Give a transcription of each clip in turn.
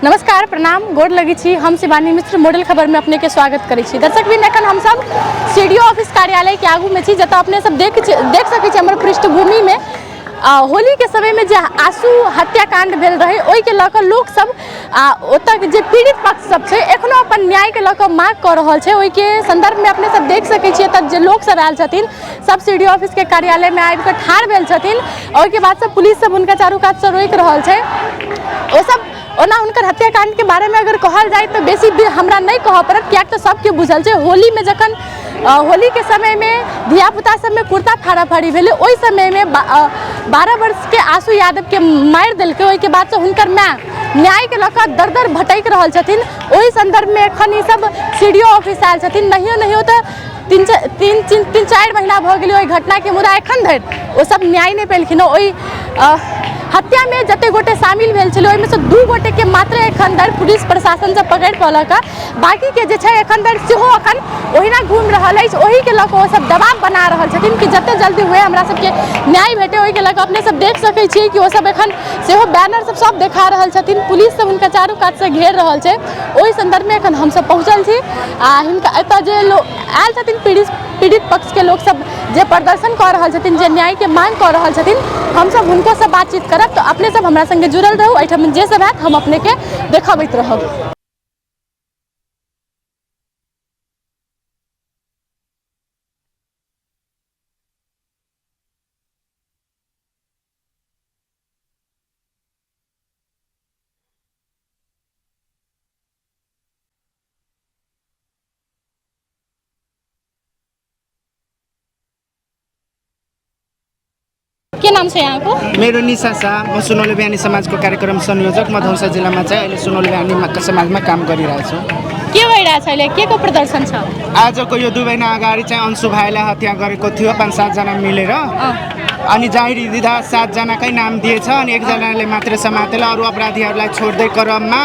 नमस्कार, प्रणाम, गोर लगी छी। हम शिवानी मिश्र मॉडल खबर में अपने के स्वागत करै छी। दर्शक बिन, एखन हम सब सीडीओ ऑफिस कार्यालय के आगू में छी, जतऽ अपने सब देख देख सकै छी हमर पृष्ठभूमि में होली के समय में जे आंसू हत्याकांड भेल रहे, ओहि के लऽ कऽ लोक सब आ ओतऽ के जे पीड़ित पक्ष सब छै, एखनो अपन न्याय के लऽ कऽ मांग कऽ रहल छै। ओहि के संदर्भ में अपने सब देख सकै छियै, एतऽ जे लोक सब आयल छथिन, सब सीडीओ ऑफिस के कार्यालय में आबि कऽ ठाढ़ भेल छथिन। ओहिके बाद सब पुलिस सब हुनका चारू कात से रोकि रहल छै। ओ सब ओना हुनकर हत्याकांडके बारेमे अगर कहल जाय तऽ बेसी हमरा नहि कहऽ पड़त, किएक तऽ सबके बुझल छै। होलीमे जखन होलीके समयमे धियापुता सबमे कुर्ता फाड़ा फाड़ी भेलै, ओहि समयमे 12 वर्षके आशु यादवके मारि देलकै। ओहिके बादसँ हुनकर माय न्यायके लऽ कऽ दर दर भटकि रहल छथिन। ओहि सन्दर्भमे एखन ई सब सीडीओ ऑफिस आयल छथिन। नहियो नहियो तऽ तीन तीन तीन तीन चारि महीना भऽ गेलै ओहि घटनाके, मुदा एखन धरि ओ सब न्याय नहि पेलखिन। ओहि हत्यामे जते गोटे शामिल भेल छलै, ओहिमे सँ 2 गोटेके मात्र एखन धरि पुलिस प्रशासन सब पकड़ि पौलक। बाकीके जे छै, एखन धरि सेहो एखन ओहिना घूमि रहल अछि। ओहिके लऽ कऽ ओसब दबाव बना रहल छथिन कि जते जल्दी हुए, हमरा सबके न्याय भेटै। ओहिके लऽ कऽ अपने सब देख सकै छियै कि ओसब एखन सेहो बैनर सब सब देखा रहल छथिन। पुलिस सब हुनका चारू कातसँ घेर रहल छै। ओहि सन्दर्भमे एखन हमसब पहुँचल छी आ हिनका एतऽ जे लोक आयल छथिन, पीड़ित पीड़ित पक्षके लोकसब जे प्रदर्शन कऽ रहल छथिन, जे न्यायके मांग कऽ रहल छथिन, हमसब हुनको से बातचीत करब। तऽ अपने सब हमरा संगे जुड़ल रहू। एहिठाम जे सब हैत, हम अपनेके देखबैत रहब। के नाम छै यहाँको? मेरो निशा शाह। म सुनौली बिहानी समाजको कार्यक्रम संयोजक। म धनुषा जिल्लामा चाहिँ अहिले सुनौली बिहानी समाजमा काम गरिरहेको छु। के भइरहेछ अहिले? के को प्रदर्शन छ? आजको यो 2 महिना अगाडि चाहिँ अंशु भाइलाई हत्या गरेको थियो पाँच सातजना मिलेर। अनि जाहिर दिँदा 7जनाकै नाम दिएछ, अनि एकजनाले मात्रै समातेर अरू अपराधीहरूलाई छोड्दै क्रममा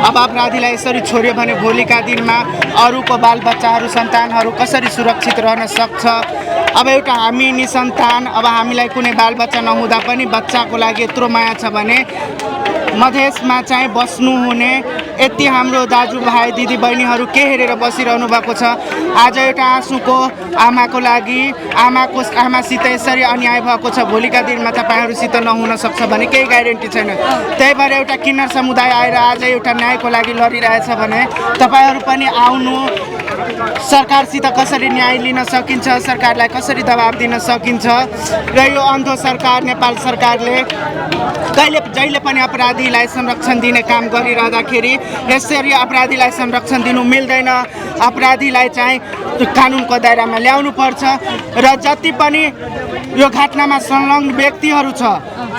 अब अपराधीलाई यसरी छोड्यो भने भोलिका दिनमा अरूको बालबच्चाहरू, सन्तानहरू कसरी सुरक्षित रहन सक्छ? अब एउटा हामी निसन्तान, अब हामीलाई कुनै बालबच्चा नहुँदा पनि बच्चाको लागि यत्रो माया छ भने मधेसमा चाहिँ बस्नुहुने यति हाम्रो दाजुभाइ दिदीबहिनीहरू के हेरेर बसिरहनु भएको छ? आज एउटा आँसुको आमाको लागि आमाको आमासित यसरी अन्याय भएको छ, भोलिका दिनमा तपाईँहरूसित नहुन सक्छ भने केही ग्यारेन्टी छैन। त्यही भएर एउटा किन्नर समुदाय आएर आज एउटा न्यायको लागि लडिरहेछ भने तपाईँहरू पनि आउनु। सरकारसित कसरी न्याय लिन सकिन्छ, सरकारलाई कसरी दबाब दिन सकिन्छ र यो अन्धो सरकार नेपाल सरकारले कहिले जहिले पनि अपराधीलाई संरक्षण दिने काम गरिरहँदाखेरि यसरी अपराधीलाई संरक्षण दिनु मिल्दैन। अपराधीलाई चाहिँ कानुनको दायरामा ल्याउनु पर्छ र जति पनि यो घटनामा संलग्न व्यक्तिहरू छ,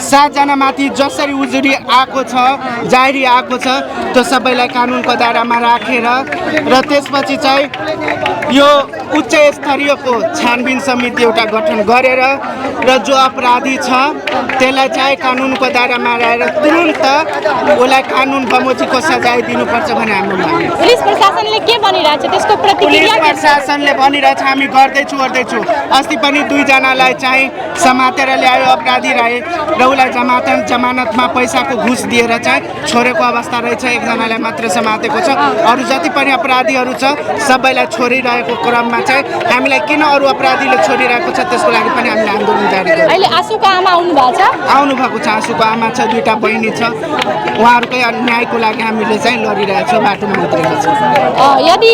7जनामाथि जसरी उजुरी आएको छ, जाहेरी आएको छ, त्यो सबैलाई कानुनको दायरामा राखेर र त्यसपछि चाहिँ यो उच्च स्तरीयको छानबिन समिति एउटा गठन गरेर र जो अपराधी छ त्यसलाई चाहिँ कानुनको दायरामा ल्याएर तुरुन्त उसलाई कानुन बमोजिमको सजाय दिनुपर्छ भन्ने हाम्रो माग। पुलिस प्रशासनले के भनिरहेछ? त्यसको प्रतिक्रिया? पुलिस प्रशासनले भनिरहेछ, हामी गर्दैछु गर्दैछु। अस्ति पनि 2जनालाई चाहिँ समातेर ल्यायो अपराधीलाई र उसलाई जमानतमा पैसाको घुस दिएर चाहिँ छोडेको अवस्था रहेछ। एकजनालाई मात्र समातेको छ। अरू जति पनि अपराधीहरू छ, सबैलाई छोडिरहेको क्रममा चाहिँ हामीलाई किन अरू अपराधीले छोडिरहेको छ, त्यसको लागि पनि हामीले आन्दोलन जारी गर्यौँ। अहिले आँसुको आमा आउनु भएको छ? आउनु भएको छ। आँसुको आमा छ, 2टा बहिनी छ। उहाँहरूकै न्यायको लागि हामीले चाहिँ लडिरहेको छौँ, बाटोमा उत्रेको छौँ। यदि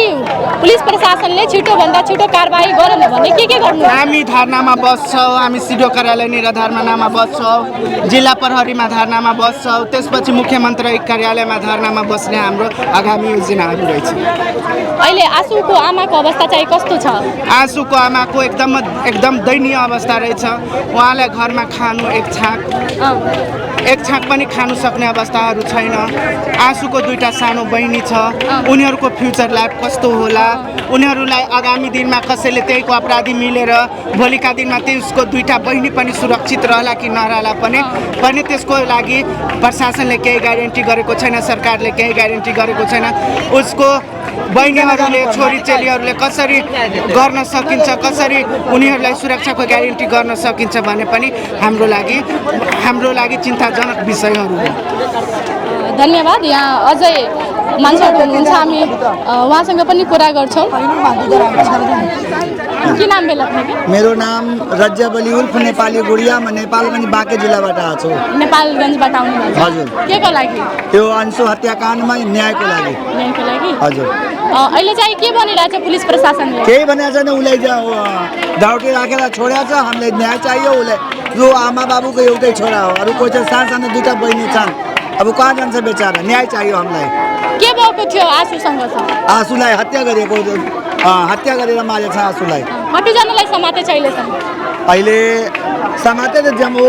पुलिस प्रशासनले छिटोभन्दा छिटो कारबाही गरेन भने के के गर्नु? हामी धरनामा बस्छौँ। हामी सिडिओ कार्यालयनिर धरनामा बस्छौँ, जिल्ला प्रहरीमा धरनामा बस्छौँ, त्यसपछि मुख्यमन्त्री कार्यालयमा धरनामा बस्ने हाम्रो आगामी योजनाहरू रहेछ। अहिले आँसुको आमाको अवस्था चाहिँ कस्तो छ? आँसुको आमाको एकदम एकदम दयनीय अवस्था रहेछ। उहाँलाई घरमा खानु एक छाक एक छाक पनि खानु सक्ने अवस्थाहरू छैन। आँसुको 2टा सानो बहिनी छ। उनीहरूको फ्युचर लाइफ कस्तो होला? उनीहरूलाई आगामी दिनमा कसैले त्यहीको अपराधी मिलेर भोलिका दिनमा त्यसको 2टा बहिनी पनि सुरक्षित रहला कि नरहला पनि पनि त्यसको लागि प्रशासनले केही ग्यारेन्टी गरेको छैन, सरकारले केही ग्यारेन्टी गरेको छैन। उसको बहिनीहरूले, छोरी चेलीहरूले कसरी गर्न सकिन्छ, कसरी उनीहरूलाई सुरक्षाको ग्यारेन्टी गर्न सकिन्छ भने पनि हाम्रो लागि चिन्ताजनक विषयहरू हो। धन्यवाद। यहाँ अझै मान्छेहरू हुनुहुन्छ, हामी उहाँसँग पनि कुरा गर्छौँ। के नाम भेल अपनेके? मेरो नाम रज्जब अली उर्फ नेपाली गुडिया, म नेपालगञ्ज बाँके जिल्लाबाट आएको छु। नेपालगञ्जबाट आउनुभएको? हजुर। के को लागि? त्यो अंशु हत्याकाण्डमा न्यायको लागि। न्यायको लागि? हजुर। अहिले चाहिँ के भनिरहेछ पुलिस प्रशासनले? केही भनेको छैन, उसलाई दाउटी राखेर छोडेको छ। हामीलाई न्याय चाहियो। उसलाई जो आमा बाबुको एउटै छोरा हो, अरू कोही चाहिँ सानो दुईवटा बहिनी छन्, अब कहाँ जान्छ बेचारा? न्याय चाहियो हामीलाई। के भएको थियो आशुसँग? आशुलाई हत्या गरेको, हत्या गरेर मारेको छ आशुलाई। कतिजनालाई समातेछ अहिलेसम्म? अहिले समाते त जम ऊ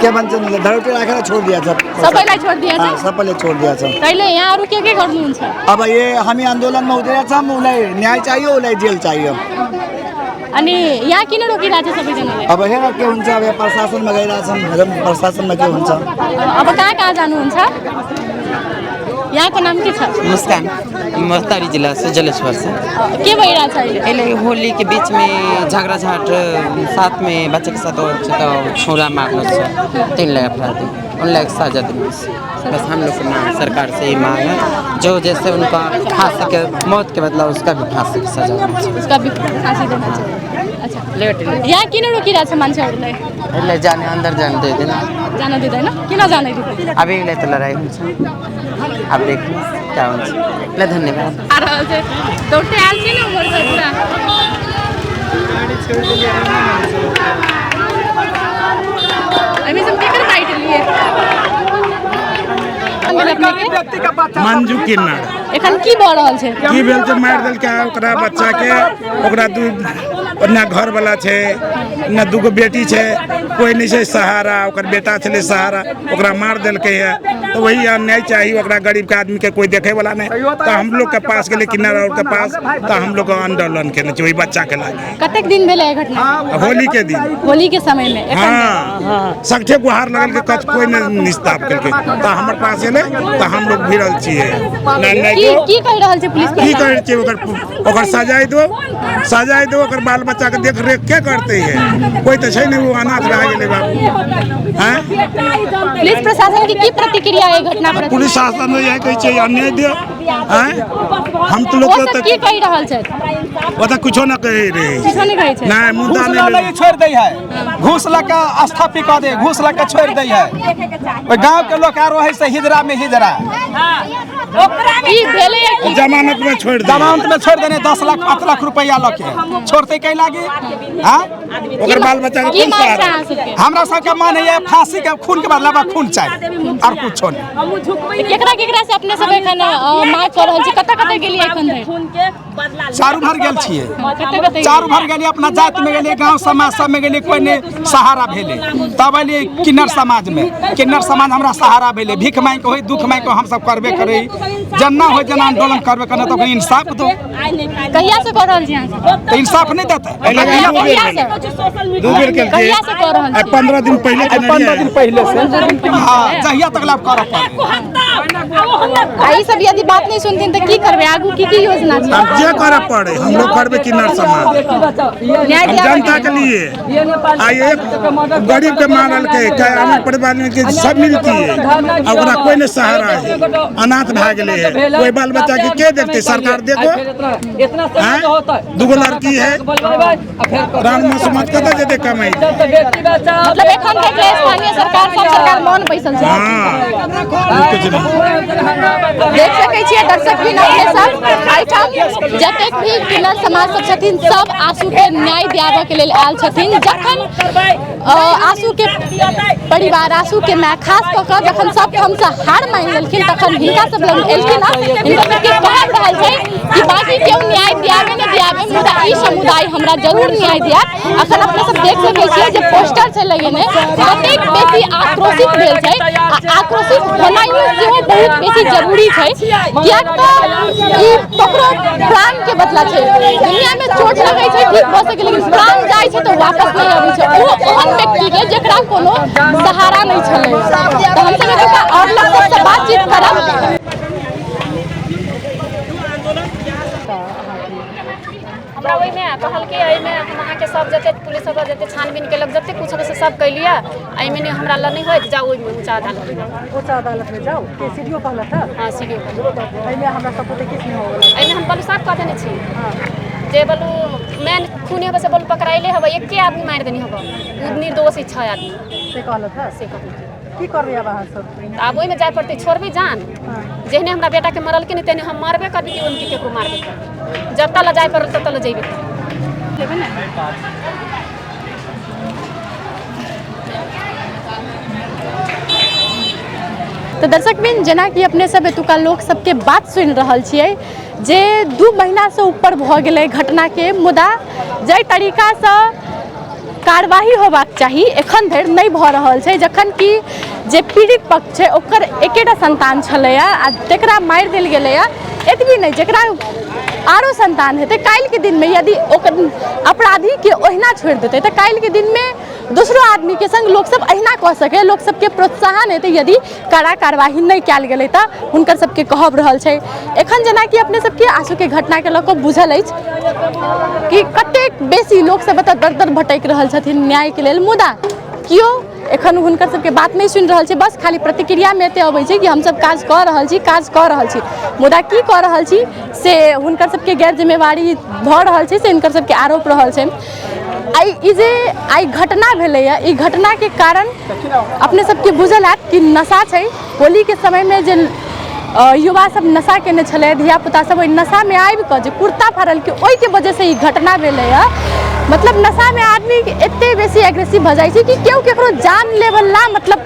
के भन्छन् धरोटी राखेर छोडिदिएछ। सबैलाई छोडिदिएछ? सबैले छोडिदिएछ। तैँले यहाँ अरू के गर्नुहुन्छ? अब ये हामी आन्दोलनमा उत्रेका छौँ, उसलाई न्याय चाहियो, उसलाई जेल चाहियो। अनि यहाँ किन रोकिरहेछ सबैजनाले? अब हेर के हुन्छ, अब यहाँ प्रशासनमा गइरहेछौँ, हेरौँ प्रशासनमा के हुन्छ। अब कहाँ कहाँ जानुहुन्छ? यहाँको नाम के छ? मुस्कान, मस्तारी जिला से, जलेश्वर से। के भइरहेछ अहिले? अहिले होली के बीच में झगड़ा झाट साथ में बच्चे के साथ हो तो छुरा मारना छ 3 लाख अपराधी, उनलाई सजा दिनुहोस्। बस हम लोग को मांग सरकार से ही मांग है, जो जैसे उनका फांसी के मौत के बदला उसका भी फांसी की सजा होना चाहिए। उसका भी फांसी देना चाहिए। अच्छा, लेट यहाँ किन रोकिरहेछ मान्छेहरूलाई? यसलाई जाने अंदर जान दिँदैन। जान दिँदैन? किन जान दिँदैन? अभी यसलाई त लडाइँ हुन्छ, अब देखौँ क्या हुन्छ। ल धन्यवाद। दौडते आयल छी ने उम्हर से पूरा। अभी सब केकर बाइट लिए? मंजू किन्नर। एखन की भऽ रहल छै? की भेल छै, मारि देलकै ओकरा बच्चा के, ओकरा दू ना घर वाला छै ना दूगो बेटी छै, कोई नहीं छै सहारा, ओकर बेटा छलै सहारा, ओकरा मार देलकै है। तो वही अन्याय चाहिए ओकरा गरीब के आदमी के कोई देखे वाला नहीं। तो हम लोग के पास गेलै किन्नर और के पास, तो हम लोग आंदोलन केने छै वही बच्चा के लागे। कतेक दिन भेलै घटना? होली के दिन। होली के समय में? हाँ, सगठे गुहार लगल के कच कोई नहीं निस्ताप केलकै, तो हमर पास एलै तो हम लोग भिड़ल छियै। की कहि रहल छै पुलिस? की कहै छै, ओकर सजाय दो, सजाय दो, ओकर बाल बच्चा के देख रेख के करते है, कोई तो छै नहीं, वो अनाथ रह गेलै बाबू। हैं पुलिस प्रशासन के की प्रतिक्रिया है घटना पर? पुलिस शासन यही कहै छै अन्याय दियो। हैं हम तो लोग तो की कहि रहल छै? ओ त कुछो न कहि रहे, कुछो नहीं कहै छै। नहीं, मुद्दा नहीं छोड़ दै है, घूस लऽ के स्थापित कऽ दे, घूस लऽ के छोड़ दै है। ओहि गांव के लोग आरो है से हिजरा में हिजरा की भेलै? जमानत में छोड़ दे, जमानत में छोड़ देने 10 लाख 5 लाख रुपया लऽ के छोड़ते कै लागी? हाँ, ओकर बाल बच्चा के कोन सहारा? हमरा सबके मन है फांसी के खून के बदला खून चाहिए और कुछो नहीं। केकरा केकरा से अपने सब एखन मांग कर रहल छी? कतऽ कतऽ गेलियै एखन धरि? चारू भर गेल छियै, चारू भर गेलियै, अपना जात में गेलियै, गांव समाज सब में गेलियै, कोई नहीं सहारा भेलै। तब एलियै किन्नर समाज में, किन्नर समाज हमरा सहारा भेलै। भीख मांगि के होय, दुख मांगि के हम सब करबे करै, जेना होय जेना आंदोलन करबे करना, तो इंसाफ दो। कहिया से कर रहल छी अहाँ सब? तो इंसाफ नहीं देते। दू बेर केलकै, कहिया से कर रहल छी? 15 दिन पहिले, 15 दिन पहिले से। हाँ, जहिया तक लाभ करऽ पड़े। आ ई सब यदि बात नहीं सुनथिन तऽ की करबै आगू? की की योजना छै? अब जे करऽ पड़े हम लोग करबै किन्नर समाज, हम जनता के लिए। आ एक गरीब के मारल के अमीर परिवार के सब मिलती है, ओकरा कोई नहीं सहारा है, अनाथ भए गेलै है, कोई बाल बच्चा के के देखते? सरकार देखो, दूगो लड़की है, राम समाज कतऽ जेतै कमाइ? मतलब एखन तक स्थानीय सरकार सब सरकार मौन बैसल छै। हाँ, देख सकै छियै दर्शक भी अपने सब एहिठाम जतेक भी किन्नर समाज सब छथिन सब आशु के न्याय दियाबऽ के लेल आयल छथिन। जखन आशु के परिवार, आशु के माय खास कऽ कऽ जखन सब हमसँ हार मानि लेलखिन तखन हिनका सब लग एलखिन। हिनका सबके कहब रहल छै कि बाकी केओ न्याय दियाबे नहि दियाबे, मुदा ई समुदाय हमरा जरूर न्याय दियात। अखन अपने सब देख सकै छियै जे पोस्टर छै लगेने, कतेक बेसी आक्रोशित भेल छै। आ आक्रोशित होनाइयो सेहो बहुत बेसी जरूरी छै, किएक तऽ ई ककरो प्राण के बदला छै। दुनिया में चोट लगै छै ठीक भऽ सकै, लेकिन प्राण जाइ छै तऽ वापस नहि अबै छै। ओ ओहन व्यक्ति के जेकरा कोनो सहारा नहि छलै। तऽ हमसब एतुका आओर लोक सबसँ बातचीत करब। हमरा ओहिमे कहलकै एहिमे हम अहाँके सब जते पुलिस सब जते छानबीन केलक जते कुछ से सब कैलियै। एहिमे नहि हमरा लग नहि होइत, जाउ ओहिमे ऊँचा अदालत में। ऊँचा अदालत में जाउ के सीडीओ कहलक है? हाँ सीडीओ। एहिमे हमरा सब बुते किछु नहि हो गेल। एहिमे हम बलू साफ कह देने छी जे बलू मैन खूनी हबे से बलू पकड़ाइले हबे, एके आदमी मारि देने हबे, उ निर्दोष 6 आदमी से कहलक है। से कहलक। की करबै आब अहाँ सब? आब ओहिमे जाय पड़तै, छोड़बै जान। जेहने हमरा बेटा के मरलकै नहि तेहने हम मरबे करबै कि उनके केकरो मारबे करबै। जब तक जाय पड़ल तब तक जइबे करबै। तऽ दर्शक बिन जेनाकि अपने सब एतुका लोक सबके बात सुनि रहल छियै जे 2 महीनासँ ऊपर भऽ गेलै घटनाके, मुदा जाहि तरीकासँ कार्यवाही होबाक चाही एखन धरि नहि भऽ रहल छै। जखन कि जे पीड़ित पक्ष छै ओकर एकेटा संतान छलैए आ तकरा मारि देल गेलैए। एतबी नहि, जकरा आरो संतान हेतै काल्हिके दिनमे यदि ओकर अपराधीके ओहिना छोड़ि देतै तऽ काल्हिके दिनमे दोसरो आदमीके संग लोकसब अहिना कऽ सकै, लोकसबके प्रोत्साहन हेतै यदि कड़ा कार्यवाही नहि कयल गेलै तऽ हुनकर सबके कहब रहल छै। एखन जेनाकि अपने सबके आंसूके घटनाके लऽ कऽ बुझल अछि कि कतेक बेसी लोकसब एतऽ दर दर भटकि रहल छथिन न्यायके लेल, मुदा केओ एखन हुनकर सबके बात नहि सुनि रहल छै। बस खाली प्रतिक्रियामे एते अबै छै कि हमसब काज कऽ रहल छी, काज कऽ रहल छी, मुदा की कऽ रहल छी से हुनकर सबके गैर जिम्मेवारी भऽ रहल छै, से हिनकर सबके आरोप रहल छै। आइ ई जे आइ घटना भेलैए, ई घटनाके कारण अपने सबके बुझल हैत कि नशा छै। होलीके समयमे जे युवा सब नशा केने छलै, धियापुता सब ओहि नशामे आबिकऽ जे कुर्ता फाड़लकै ओहिके वजहसँ ई घटना भेलैए। मतलब नशामे आदमी एते बेसी एग्रेसिव भऽ जाइ छै कि केओ केकरो जान लेबला मतलब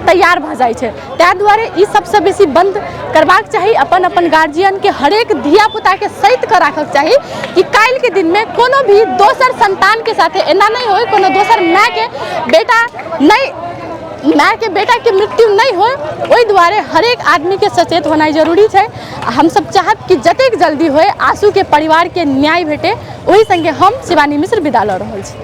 तैयार भऽ जाइ छै। ताहि दुआरे ई सबसँ बेसी बंद करबाक चाही। अपन अपन गार्जियनके हरेक धियापुताके सैत कऽ राखक चाही कि काल्हिके दिनमे कोनो भी दोसर संतानके साथे एना नहि होय, कोनो दोसर मायके बेटा नहि, मायके बेटाके मृत्यु नहि होय। ओहि दुआरे हरेक आदमीके सचेत होनाइ जरूरी छै। आ हमसब चाहब कि जतेक जल्दी होय आंसूके परिवारके न्याय भेटे। ओहि संगे हम शिवानी मिश्र विदा लऽ रहल छी।